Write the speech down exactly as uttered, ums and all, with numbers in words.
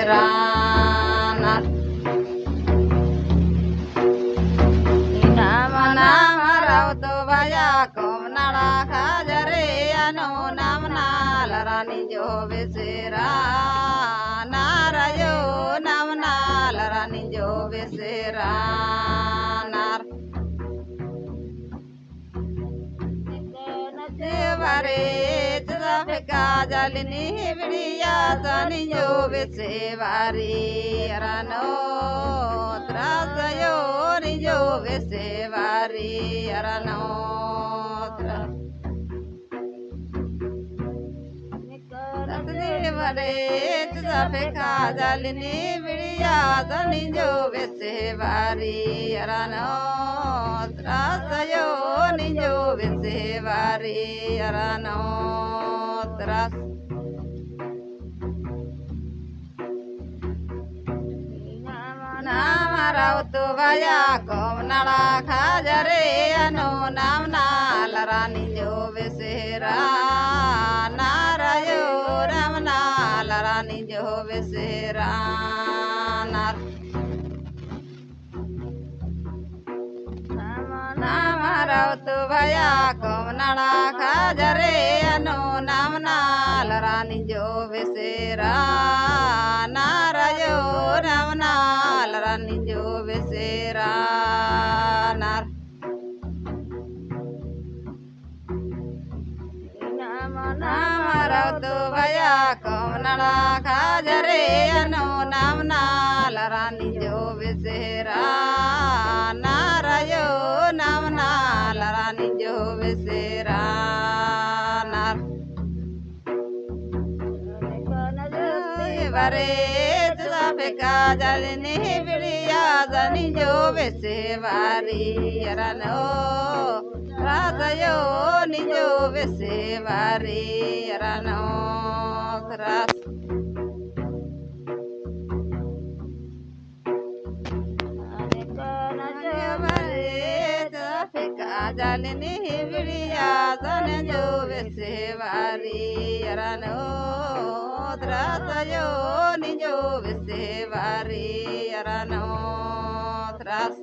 रानर। इनाम नाम रौतो बया कोम नड़ा खाजरे अनो नाम नाल रानी जो बेसेरा नार अयो नाम नाल रानी जो बेसेरा नार। सेवारे चुदा फेका जालिनी बिड़िया सनिंजो बेसेवारी अरनो त्रासयो निंजो बेसेवारी अरनो त्रास। सेवारे चुदा फेका जालिनी बिड़िया सनिंजो बेसेवारी अरनो त्रासयो निंजो बेसेवारी अरनो त्रास। नाम रौतो बया कोम नड़ा खाजरे अनो नाम नाल रानी जो बेसेरा नार अयो नाम नाल रानी जो बेसेरा नार। नाम रौतो बया कोम नड़ा खाजरे अनो नाम नाल रानी जो बेसेरा नार अयो नाम नाल रानी जो बेसेरा नार। नाम रौतो बया कोम नड़ा खाजरे अनो नाम नाल रानी जो बेसेरा नार अयो नाम नाल रानी जो बेसेरा नार। सेवारे चुदा फेका जालिनी बिड़िया सनिंजो बेसेवारी अरनो त्रासयो निंजो बेसेवारी अरनो त्रास। सेवारे चुदा फेका जालिनी बिड़िया सनिंजो बेसेवारी अरनो त्रासयो निंजो बेसेवारी अरनो त्रास।